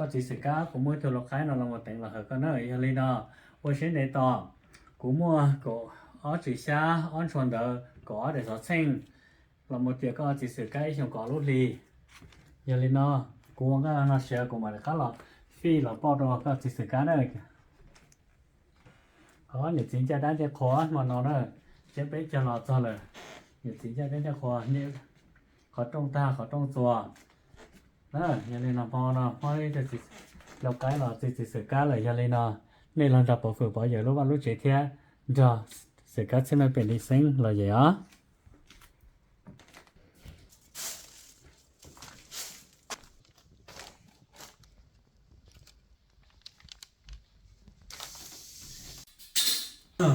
Koj txiv xwm kab, kuv muaj ib tug lau qaib no los mus teev los hawm koj na. Yog li no, ua siab ntev tos, kuv muaj kaum ob tsis xyab ob ntshua ntawd kaum ob daim xov txheej los mus tias koj txiv xwm kab ib xyoos kaum ob lub hli. Yog li no, kuv ua nqaij no sawv kuv mam rov qab los fij los pauj rau koj txiv xwm kab na. Hos niam txiv ncaj dab ncaj qhua hmo no na, tsiab peb caug los txog lawm. Niam txiv ncaj dab ncaj qhua, qhov rooj tag qhov rooj txuas na. Yog li no hmo no muab ib tug lau qaib los txiv txiv xwm kab lawm. Yog li no nej los nrog pov fwm pov yawm lub vaj lub tsev thiab nrog xwm kab txhiaj mej pem li xeeb los yeem os.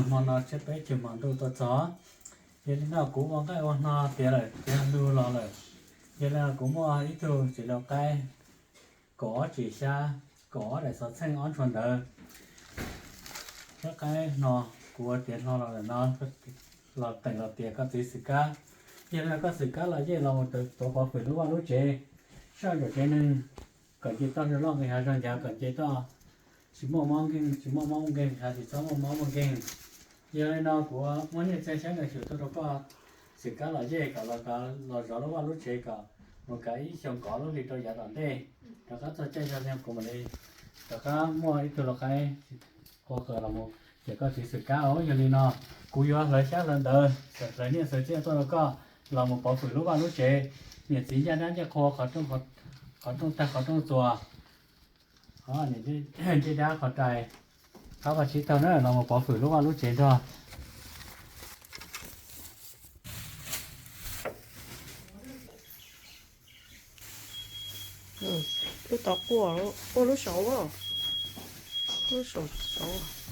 Hmo no tsiab peb caug hmo ntuj tuaj txog. Yog li no kuv ua nqaij ua hno tiav lawm, tiav lug los lawm. Yog li no kuv muaj ib tug txiv lau qaib kaum ob tsis xyab kaum ob daim xov txheej ob ntshua ntawd. Tsiab qaib no kuv ua tiav hlo los lawm no, los teem los tias koj txiv xwm kab. Yog li no koj xwm kab los yeej los mus tuav pov fwm lub vaj lub tsev, soj ntsuam tsev neeg, kom nce toj zog loj nqis hav zog ncav, kom nce toj tsis muaj mob nkeeg, tsis muaj mob muaj nkeeg, hav tsis txhob muaj mob muaj nkeeg. Yog li no kuv muab nyiaj txiag xyab ntawv xyuas tuaj rau koj xwm kab los yeej kom los zov lub vaj lub tsev kom mus kav ib xyoos kaum ob lub hli rau yav tom ntej. Rov qab txog caij zog li kuv mam li rov qab muaj ib tug lau qaib qhua qawm los mus tias koj txiv xwm kab os. Yog li no kuv yuav hlawv xyab hlawv ntawv, hlawv nyiaj hlawv txiaj tuaj rau koj los mus pov fwm lub vaj lub tsev. Niam txiv ncaj dab ncaj qhua, qhov rooj tag qhov rooj txuas, ncaj dab qhov rais, qab vaj tsib taug na, los mus pov fwm lub vaj lub tsev nrog. Lub tod quaj, quaj lub saud, lub saud saud.